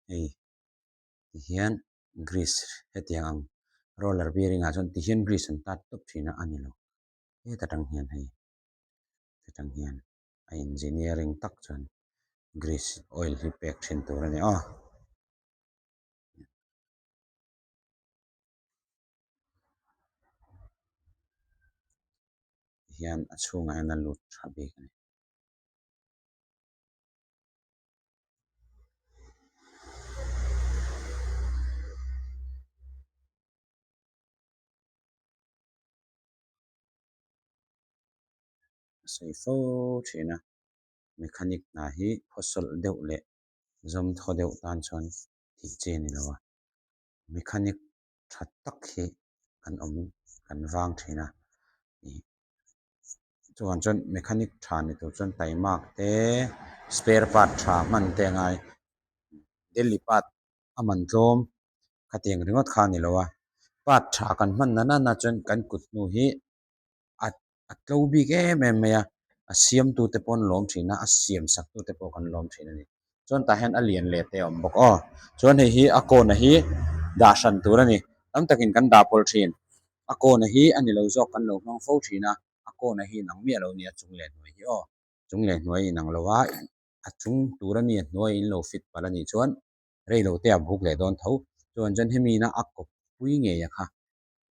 Hei tihian grease hetiang ang roller bearing ah chuan tihian grease an tat tawp thin a a ni lo. Heta tang hian hei hetang hian a engineering tak chuan grease oil hi pek thin tur a ni aw. Hian a chhungah hian a lut tha bik a ni. A sawi fo thin a, mechanic hna hi phawsawlh deuh leh zawmthaw deuh tan chuan tih chi a ni lo a, mechanic tha tak hi kan awm kan vang thin a ih chuan chuan mechanic tha ni tur chuan taimak te spare part tha hman te a ngai Delhi part a man tlawm khatiang ringawt kha a ni lo a part tha kan hman na nana chuan kan kut hnu hi a a tlo bik em em mai a a siamtu te pawh an lawm thin a a siam sak tu te pawh kan lawm thin a ni chuan tah hian a lian leh te a awm bawk aw chuan hei hi a kawn a hi dah hran tur a ni tam takin kan dah pawlh thin a kawn a hi a ni lo zawk kan lo hmang fo thin a a kawn a hi inang miah lo a ni a chung leh hnuai hi aw chung leh hnuai inang lo a a chung tur a mi a hnuai in lo fit palh a nih chuan rei lo te a buk leh dawn tho chuan chuan hemi ina a kawp pui ngei a kha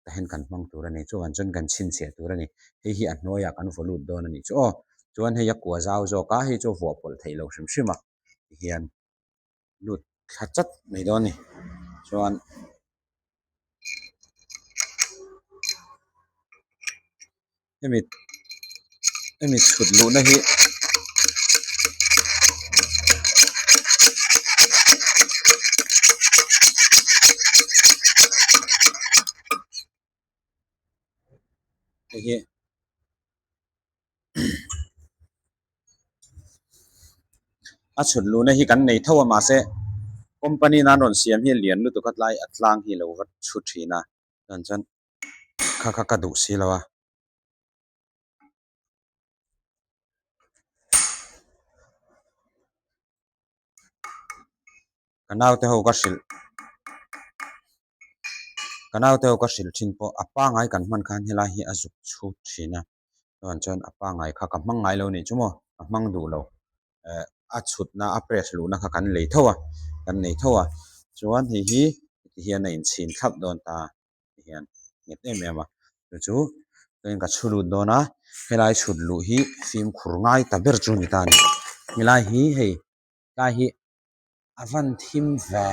tah hian kan hmang tur a ni chuvang chuan kan chhinchhiah tur a ni hei hi a hnuaiah kan vaw lut dawn a nih chu aw chuan hei a kua zau zawk a hei chu a vuah pawlh theih loh hrim hrim a tihian lut thla chat mai dawn a ni chuan hemi hemi chhut luhna hi hei hi a chhut luhna hi kan nei tho a mahse company in an rawn siam hi a lian lutuk a tlai a tlang hi a lo va chhu thin a chuan chuan kha kha ka duh si lo a. Ka naute ho ka hrilh ka naute ho ka hrilh thin pawh a pangai kan hman khan helai hi a zuk chhut thin a chuan chuan a pangai kha ka hmang ngai lo nih chu maw ka hmang duh lo eh a chhutna a press luhna kha kan lei tho a kan nei tho a chuan hei hi ti hian a inchhin thlap dawn ta ti hian nghet em em a chu chu chuan ka chhu lut dawn a helai chhut luh hi fimkhur ngai ta ber chu a ni ta a ni helai hi hei tlai hi a van thim ve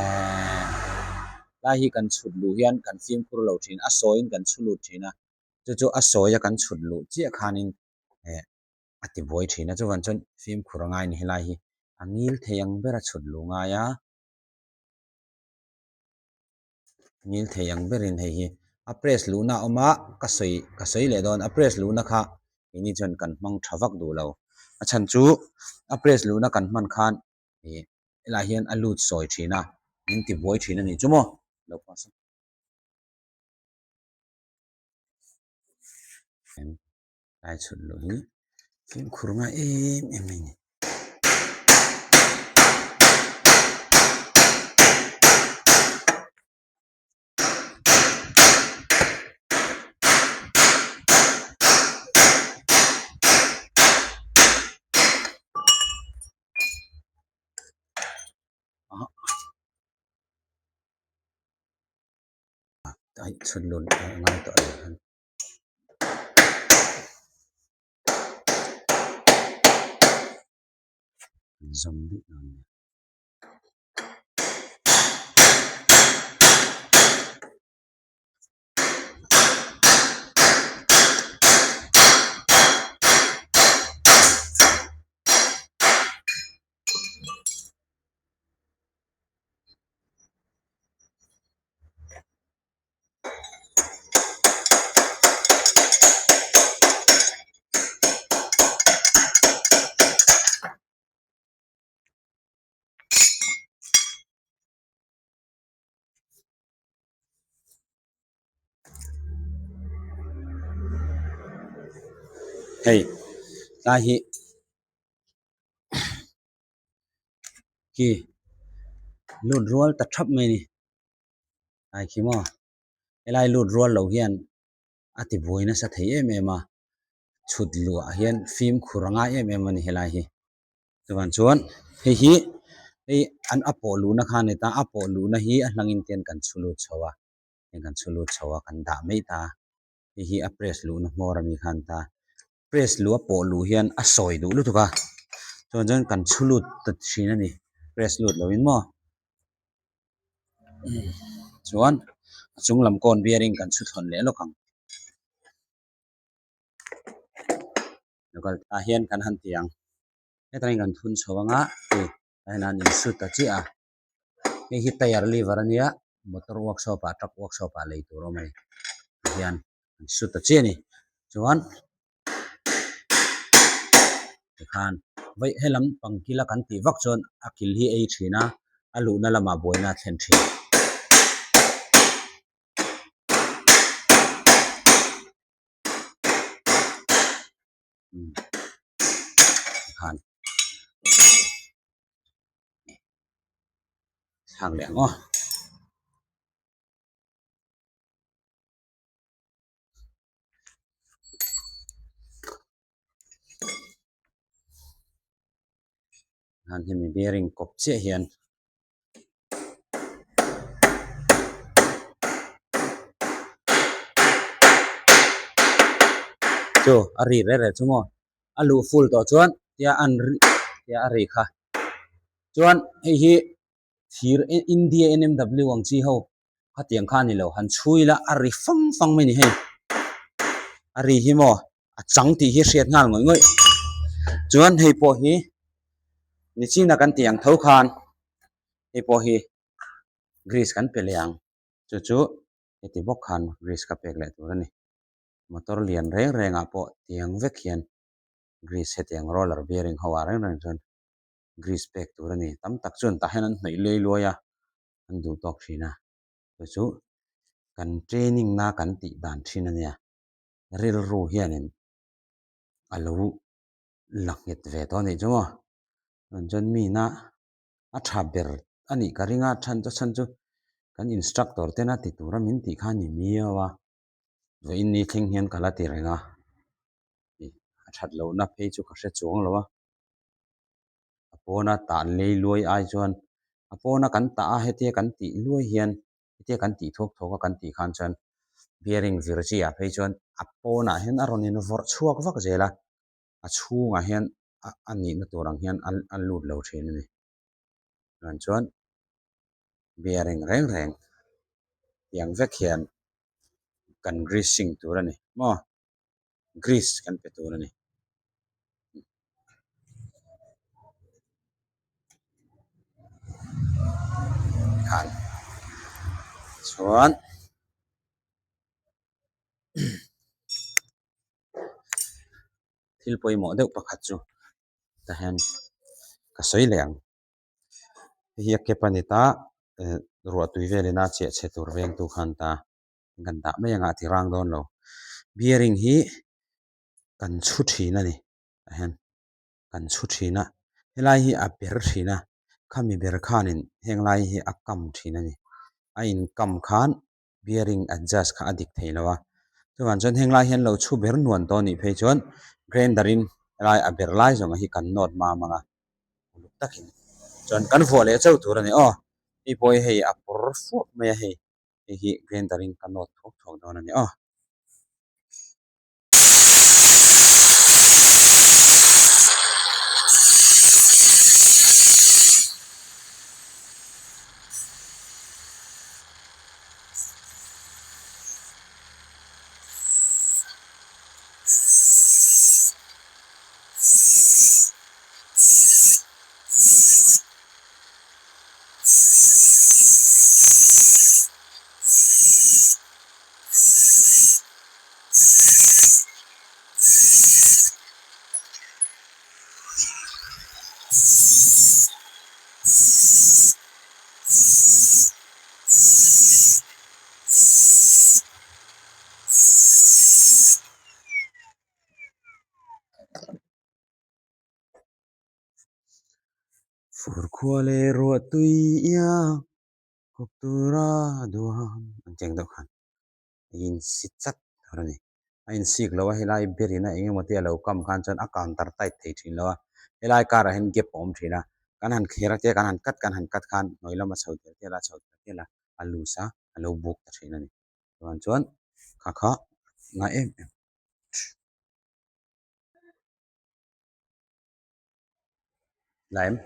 tlai hi kan chhut luh hian kan fimkhur lo thin a sawiin kan chhu lut thin a chu chu a sawia kan chhut luh chiah khanin eh a ti buai thin a chuvang chuan fimkhur a ngai a ni helai hi a ngil thei ang ber a chhut luh ngai a. Ngil thei ang berin hei hi a press luhna a awm a, ka sawi ka sawi leh dawn a press luhna kha keini chuan kan hmang tha vak duh lo. A chhan chu a press luhna kan hman khan ih helaiah hian a lut sawi thin a, min ti buai thin a nih chu maw lo pass a. Lai chhut luh hi fimkhur ngai em em mai a ni. Chhut lut a ngai tawh a ni. Zawm daih dawn nia. Hei tlai hi. Khi. Lut rual ta thap mai a ni. Ai khi maw? Helai lut rual lo hian a ti buai nasa thei em em a, chhut luah hian fimkhur a ngai em em a ni helai hi. Chuvang chuan hei hi hei an a pawh luhna kha a ni ta, a pawh luhna hi a hlangin te hian kan chhu lut chho a, heng kan chhu lut chho a kan dah mai ta a, hei hi a press luhna hmawr a mi kha a ni ta. Press luh a pawh luh hian a sawi duh lutuk a, chuvang chuan kan chhu lut ta thin a ni, press lut loin maw. Chuan a chung lam kawn bearing kan chhu thlawn leh lawk ang. Local tah hian kan han ti ang. Hetah hian kan thun chho anga hei tah hian an insut ta chiah a. Hei hi tyre lever a nia motor workshop ah truck workshop ah lei tur a awm a ni. Tihian an sut ta chiah a ni. Chuan tikhan vawi helam pang kila kan tih vak chuan a kil hi ei thin a, a luhna lamah buaina a thlen thin. Tikhan thlak leh ang aw. Han hemi bearing kawp chiah hian chu a ri reh reh chu maw a luh full tawh chuan tia an ri tia a ri kha chuan hei hi thir India N_M_W ang chi ho khatiang kha a ni lo han chhui ila a ri fang fang mai a ni hei a ri hi maw a chang tih hi hriat nghal ngawih ngawih chuan hei pawh hi nichina kan tih ang tho khan hei pawh hi grease kan pe leh ang chu chu heti bawk khan grease ka pek leh tur a ni motor lian reng reng ah pawh tiang vek hian grease hetiang roller bearing ho ah reng reng chuan grease pek tur a ni tam tak chuan tah hian an hnawih luai luai a. an duh tawk thin a, chu chu kan training na kan tih dan thin a nia, rilru hianin a lo la nghet ve tawh a nih chu maw, chuan chuan mina a tha ber a nih ka ring a, chhan chu chhan chu kan instructor tena ti tura min tih kha a ni miau a, vawiin ni thleng hian ka la ti reng a, a that lohna phei chu ka hre chuang lo a. A pawna tah lei luai ai chuan a pawna kan tah a hetia kan tih luai hian hetia kan tih thuak thuak a kan tih khan chuan bearing vir chi ah phei chuan a pawnah hian a rawn in vawrh chhuak vak zel a, a chhungah hian a nihna tur ang hian a lut lo thin a ni. Chuan chuan bearing reng reng tiang vek hian kan greasing tur a ni maw. Greece kan pe tur a ni. Khan chuan thil pawimawh deuh pakhat chu tah hian ka sawi leh ang. Hei hi a cap a ni ta ruahtui velin a chiah chhe tur vengtu khan ta. kan dah mai anga a ti rang dawn lo bearing hi kan chhu thin a ni tah hian kan chhu thin a helai hi a ber thin a khami ber khanin heng lai hi a kam thin a ni a in kam khan bearing adjust kha a dik thei lo a chuvang chuan heng lai hian lo chhu ber nuan tawh a nih phei chuan grinder in helai a ber lai zawng hi kan nawt mam ang a uluk takin chuan kan vuah leh chauh tur a ni aw hei pawh hi hei a pawr fuap mai a hei. Hei hi grinder in ka nawt thuak thuak dawn a ni aw. Khua leh ruah tui iang kawp tura duang an tih ang deuh khan a insi chat tur a ni. A insik lo a helai berin a eng emaw te a lo kam khan chuan a counter tight thei thin lo a helai karah hian gap a awm thin a kan han thlir a tia kan han cut kan han cut khan hnuai lama chho tial tial a chho tial tial a a loose a a lo buk ta thin a ni. Chuan chuan kha kha ngai em em. La em?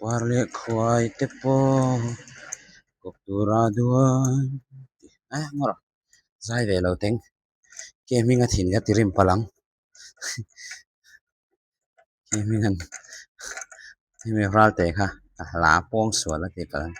Par leh khuai te pawh kawp tura duan tih eh maw rawh zai ve lo teng ke hming a thin kha ti rim palh ang ke hming an hemi ral te kha a hla pawng sual a ti palh ang.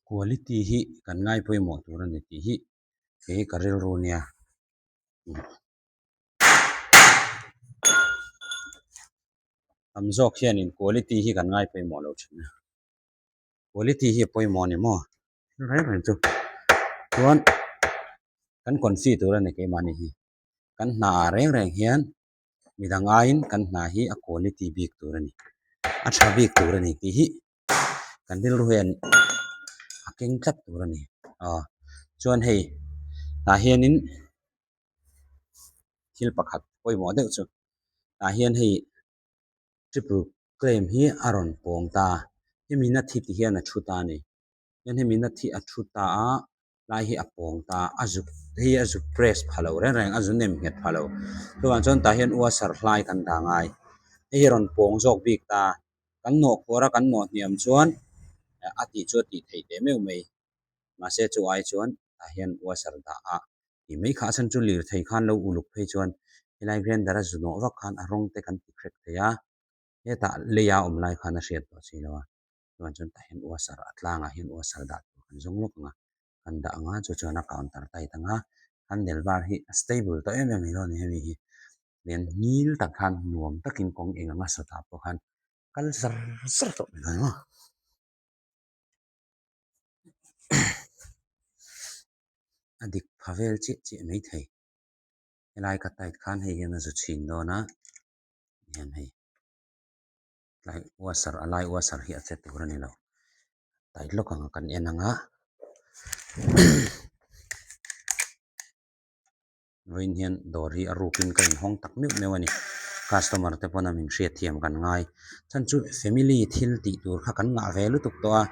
Quality hi kan ngai pawimawh tur a ni tih hi kei ka rilru nia. Tam zawk hianin quality hi kan ngai pawimawh lo thin a. Quality hi a pawimawh a ni maw? Thil reng reng chu chuan kan confi tur a ni keimahni hi. Kan hna ah reng reng hian midang aiin kan hna hi a quality bik tur a ni. A tha bik tur a ni tih hi kan rilru hian a keng tlat tur a ni. Aw chuan hei tah hianin thil pakhat pawimawh deuh chu tah hian hei triple claim hi a rawn pawng ta a, hemi na thi ti hian a thu ta a ni. Hian hemi na thi a thu ta a, lai hi a pawng ta a, a zuk hei a zuk press pha lo reng reng, a zu nem nghet pha lo. Chuvang chuan tah hian washer hlai kan dah ngai. Hei hi a rawn pawng zawk bik ta a, kan nawh khuar a kan nawh hniam chuan a tih chu a tih theih teh meuh mai. Mahse chu ai chuan. Tah hian washer dah a tih mai kha a chhan chu lirthei khan lo uluk phei chuan helai grinder a zu nawh vak khan a rawng te kan ti hrek thei a, hetah lei a awm lai khan a hriat tawh si lo a. Chuan chuan tah hian washer a tlangah hian washer dah tur kan zawng lawk ang a, kan dah ang a chu chuan a counter tight ang a, handle bar hi a stable tawh em em mai dawn a ni hemi hi. Lian ngil tak khan nuam takin kawng eng anga sawtah pawh khan kal zar zar tawh mai dawn a ni maw. A dik pha vel chiah chiah mai thei. Helai ka tight khan hei hian a zu chhin dawn a, hian hei tlai washer a lai washer hi a che tur a ni lo. Tight lawk ang a kan en ang a. Vawiin hian dawr hi a rukin ka inhawng tak meuh meuh a ni. Customer te pawn a min hriat thiam kan ngai. Chhan chu family thil tih tur kha kan ngah ve lutuk tawh a.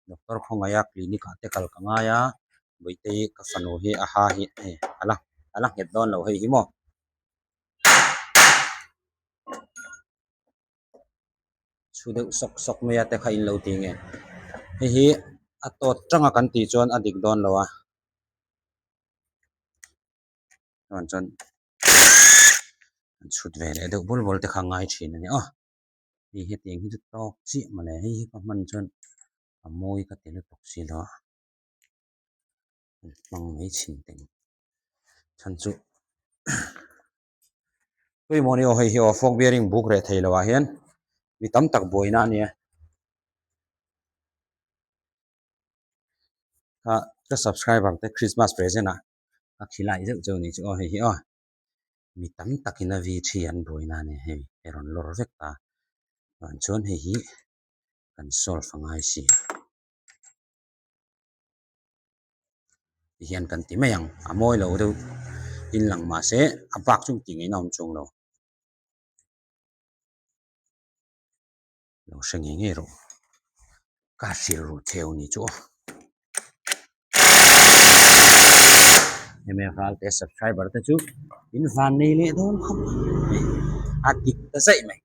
Doctor khawngaih a clinic ah te kal ka ngai a. Bawihte hi ka fanu hi a ha hi hei a la a la nghet dawn lo hei hi maw. Chhu deuh sawk sawk mai a te kha in lo ti nge hei hi a tawt tanga kan tih chuan a dik dawn lo a chuan chuan an chhut ve leh deuh bul bul te kha ngai thin a ni aw hei hetiang hi chu tawk chiah mawle hei hi ka hman chuan a mawi ka ti lutuk si lo a hmang mai chhin teng chhan chu. Pawimawh ni aw hei hi aw fork bearing buk reh thei loh ah hian mi tam tak buaina a nia. Kha ka subscriber te Christmas present ah ka khilai zeuh zeuh ni chu aw hei hi aw mi tam takin a vi thi an buaina a nia hei a rawn lawr vek ta chuan chuan hei hi kan solve a ngai si a. Ti hian kan ti mai ang a mawi lo deuh in lang mahse a bak chu tih ngei na awm chuang lo lo hre ngei ngei rawh ka hrilh ruh theu ni chu aw mf ral te subscriber te chu in van nei leh dawn khawp mai a dik ta zaih mai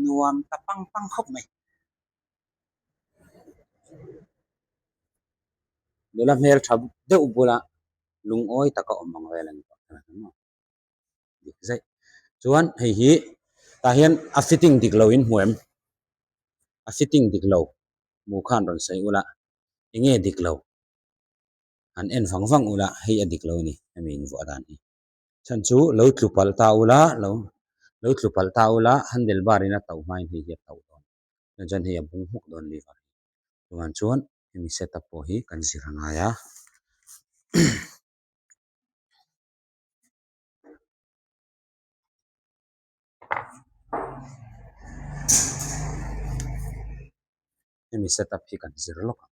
nuam ta pang pang khawp mai. Nula hmel tha deuh bula lungawi taka awm ang vel a ni tawh dik zaih chuan hei hi tah hian a fitting dik lo in hmu em a fitting dik lo hmuh khan rawn sawi ula enge dik lo han en vang vang ula hei a dik lo a ni hemi invuah dan hi chhan chu lo tlu palh ta ula lo lo tlu palh ta ula handle bar in a tauh hmain hei hi a tauh dawn. Chuan chuan hei a bung hmuk dawn liver hi chuan chuan hemi setup pawh hi kan zir a ngai a hemi setup hi kan zir lawk ang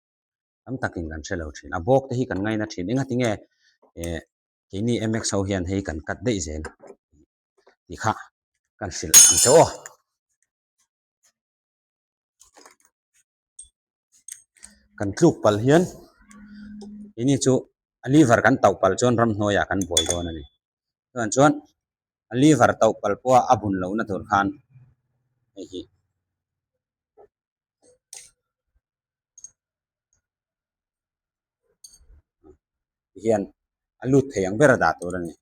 tam takin kan hre lo thin a bawk te hi kan ngaina thin engatinge eh keini mx ho hian hei kan cut daih zel tih kha kan hrilh ang che aw. Kan tluk palh hian keini chu a liver kan tauh palh chuan ramhnuaiah kan buai dawn a ni. Chuan chuan a liver tauh palh pawha a bun lohna tur khan hei hi hian a lut thei ang bera dah tur a ni.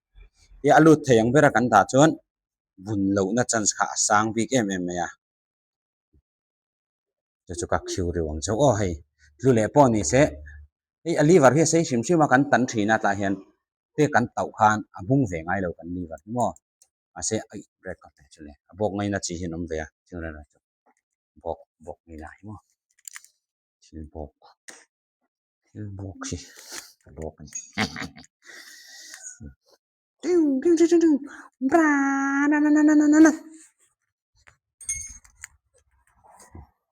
Tia a lut thei ang bera kan dah chuan bun lohna chance kha a sang bik em em mai a. Chu chu ka khiu riu ang chauh aw hei tlu leh pawh ni se hei a liver hi a sei hrim hrim a kan tan thin a tlai hian te kan tauh khan a bung ve ngai lo kan liver hi maw mahse aih break ka pe chu le a bawk ngaina chi hi an awm ve a thil reng reng chu bawk bawk ngaina hi maw thil bawk thil bawk hi a bawk a ni.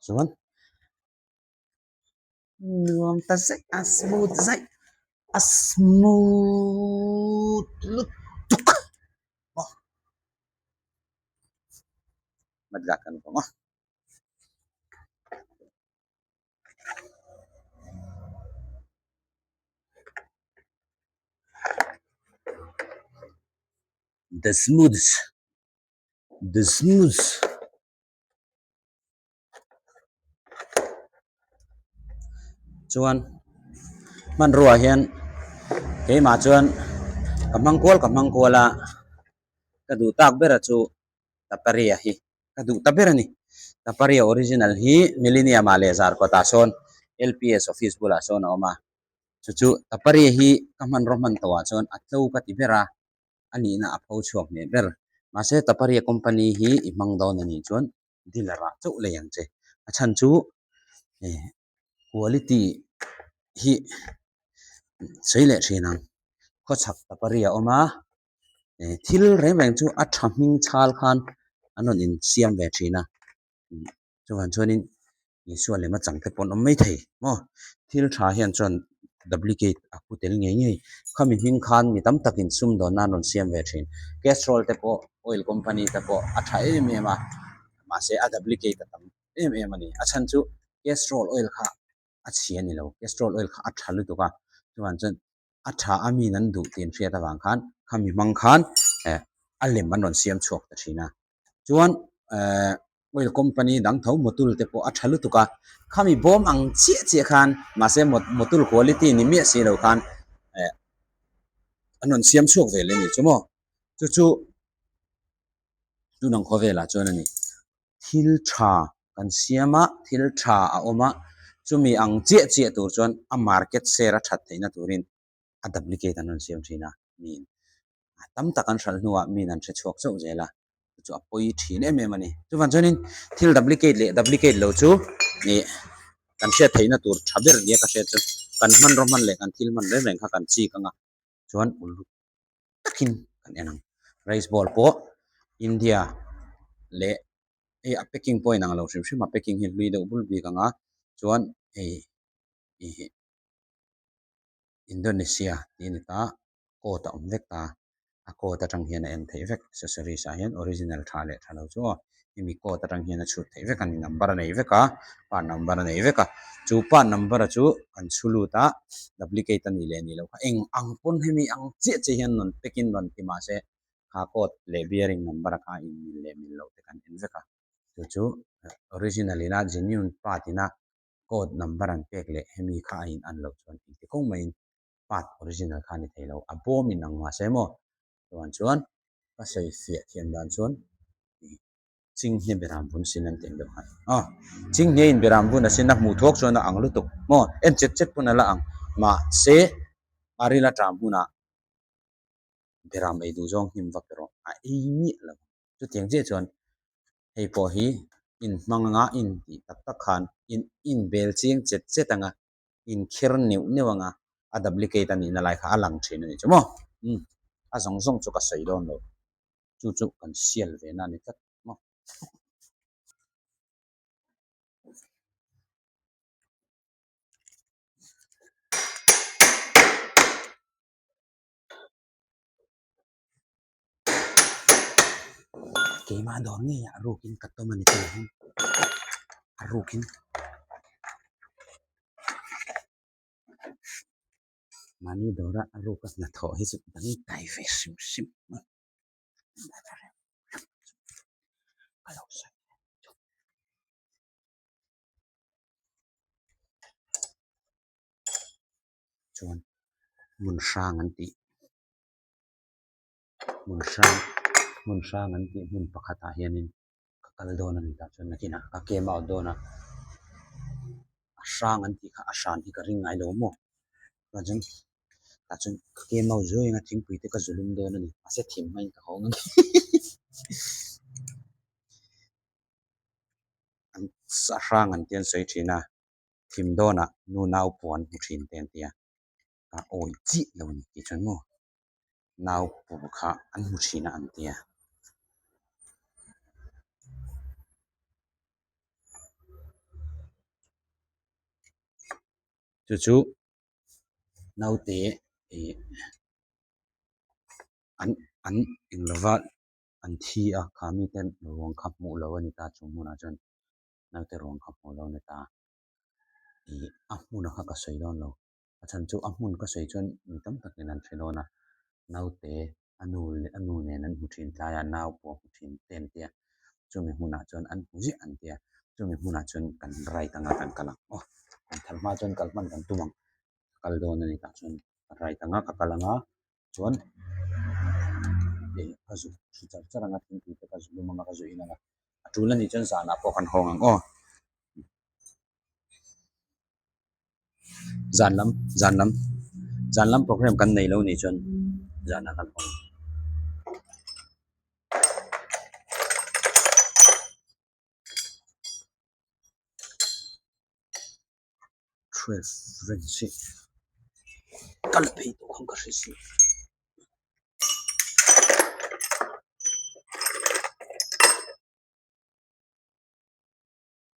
Chuan nuam ta zaih a smooth zaih a smooth lutuk maw madgat kan vawng a. The smooth the smooth. Chuan hmanrua hian keimah chuan ka hmang kual ka hmang kual a, ka duh tak ber a chu Taparia hi ka duh ta ber a ni. Taparia original hi Millennium ah leh Zarkawtah sawn LPS office bulah sawn a awm a, chu chu Taparia hi ka hmanraw hman tawhah chuan a tlo ka ti ber a, a nihna a pho chhuak hneh ber. Mahse Taparia company hi i hmang dawn a nih chuan dealer ah chauh lei ang che. A chhan chu quality hi sawi leh thin ang. Khawchhak Taparia a awm a, thil reng reng chu a tha hming chhal khan an rawn insiam ve thin a. Chuvang chuanin Isua lem a chang te pawh an awm maithei maw? Thil tha hian chuan duplicate a pu tel ngei ngei. Khami hming khan mi tam takin sumdawn nan rawn siam ve thin. Castrol te pawh oil company te pawh a tha em em a, mahse a duplicate a tam em em a ni. A chhan chu Castrol oil kha a chhia a ni lo, Castrol oil kha a tha lutuk a, chuvang chuan a tha a min an duh tih an hriat avang khan khami hmang khan eh a lem an rawn siam chhuak ta thin a. Chuan eh oil company dang tho motul te pawh a tha lutuk a, khami bawm ang chiah chiah khan mahse motul quality ni miah si lo khan eh an rawn siam chhuak ve leh a ni chu maw. Chu chu tunang khawvelah chuan a ni. Thil tha kan siam a, thil tha a awm a, chumi ang chiah chiah tur chuan a market share a that theihna turin a duplicate an rawn siam thin a, miin a tam tak an hralh hnuah miin an hre chhuak chauh zel a, chu chu a pawi thin em em a ni. Chuvang chuanin thil duplicate leh duplicate lo chu ih kan hriat theihna tur tha ber nia ka hriat chu kan hmanraw hman leh kan thil hman reng reng kha kan chik ang a, chuan uluk takin kan en ang. Rice ball pawh India leh hei a packing pawh a inang lo hrim hrim a, packing hi hlui deuh bul bik ang a, chuan hei ih Indonesia tih a ni ta, code a awm vek ta, a code atang hian a en theih vek accessories ah hian original tha leh tha lo chu aw hemi code atang hian a chhut theih vek a ni number a nei vek a part number a nei vek a chu part number a chu kan chhu lut a duplicate a nih leh nih loh kha eng ang pawn hemi ang chiah chiah hian rawn pack in rawn ti mahse kha code leh bearing number a kha in mil leh mil loh te kan en vek a chu chu original ina genuine part ina code number an pek leh hemi kha a in an loh chuan engti kawng maiin part original kha a ni thei lo a bawm in ang mahse maw chuan chuan ka sawi fiah thiam dan chuan Chinghne beram bun sin an tih ang deuh khan aw Chinghne in beram bun a sin a hmuh thuak chuan a ang lutuk maw en chet chet pawn a la ang mahse a ril aṭam hunah beram ei duh zawng hnim vak erawh a ei miah lo chutiang chiah chuan hei pawh hi in hmang anga in tih tak tak khan in inbel chiang chet chet anga inkher neuh neuh anga a duplicate a nihna lai kha a lang thin a ni chu maw umm a zawng zawng chu ka sawi dawn lo chu chu kan sial ve na a ni tlat maw. Keimah dawr ngei ah a rukin ka tawm a ni tih hi a rukin mahni dawra a ruka hnathawh hi chu dangdai ve hrim hrim a chuan hmun hrang an tih hmun hrang hmun hrang an tih hmun pakhatah hianin ka kal dawn a ni tah chuan nakinah ka came out dawn a a hrang an tih kha a hran hi ka ring ngai lo maw chuan chuan tah chuan ka came out zuai anga thingpui te ka zu lum dawn a ni mahse thim hmain ka hawng ang an a hrang an tih an sawi thin a. Thim dawnah nu nau puan hmu thin te an ti a, ka awi chiah lo a ni tih chuan maw nau pu kha an hmu thin a an ti a. Chu chu naute ih an an eng lova an thi a kha miten ruang kha hmuh lo a ni ta chung hmunah chuan. Naute ruang kha hmuh lo ni ta. Ih a hmun a kha ka sawi dawn lo. A chhan chu a hmun ka sawi chuan mi tam takin an hre dawn a. Naute a nu leh a nu nen an hmu thin tlai a, nau pawh a hmu thin te an ti a. Chumi hmunah chuan an hmu ziah an ti a. Chumi hmunah chuan kan ride anga kan kal ang aw. Kan thar hma chuan kal hman kan tum ang. Ka kal dawn a ni tah chuan ka ride anga ka kal anga chuan ih ka zuk thu char char anga thingpui te ka zu lum anga ka zu in anga a tul a nih chuan zanah pawh kan hawng ang aw. Zan lam zan lam zan lam program kan nei lo nih chuan zanah kan hawng. Reference hi kal phei tawh khan ka hre si.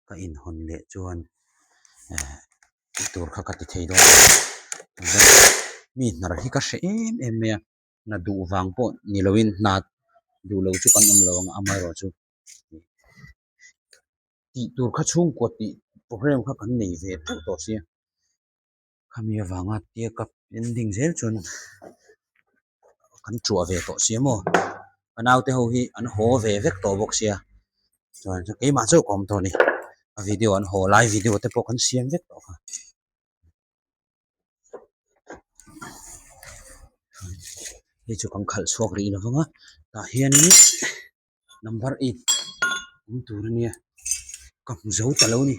Ka inhawn leh chuan eh tih tur kha ka ti thei dawn a mi hnar hi ka hre em em mai a. Hna duh vang pawh ni loin hna duh lo chu kan awm lo ang a, amaherawhchu tih tur kha chhungkua tih program kha kan nei ve theuh tawh sia. Khami avanga tia ka ending zel chuan kan chhuah ve tawh sia maw. Ka naute ho hi an haw ve vek tawh bawk sia chuan keimah chauh ka awm tawh a ni. A video an haw lai video te pawh kan siam vek tawh kha. Hei chu kan khalh chhuak rih lo vang a tah hianin number eight awm tur a nia ka hmu zo ta lo a ni.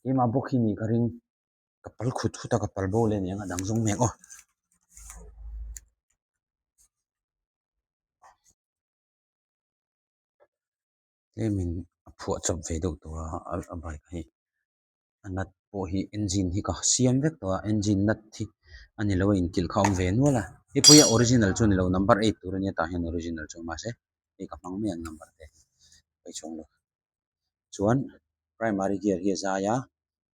Keimah bawk hi nih ka ring ka pal khut khut a ka pal bo leh a ni ang a dang zawng mek aw. Tlemin a phuah chawp ve deuh tawh a a bike hi a nut pawh hi engine hi ka siam vek tawh a engine nut hi a ni lo a inkilh kha a awm ve nual a hei pawh hi a original chu a ni lo number eight tur a nia tah hian original chu mahse hei ka hmang mai ang number te hi chuang lo chuan primary gear hi a zai a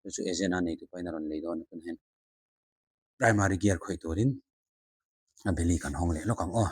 chu chu agent a nei tu pawhin a rawn lei dawn a tunah hian primary gear khawih turin a belly kan hawng leh lawk ang aw.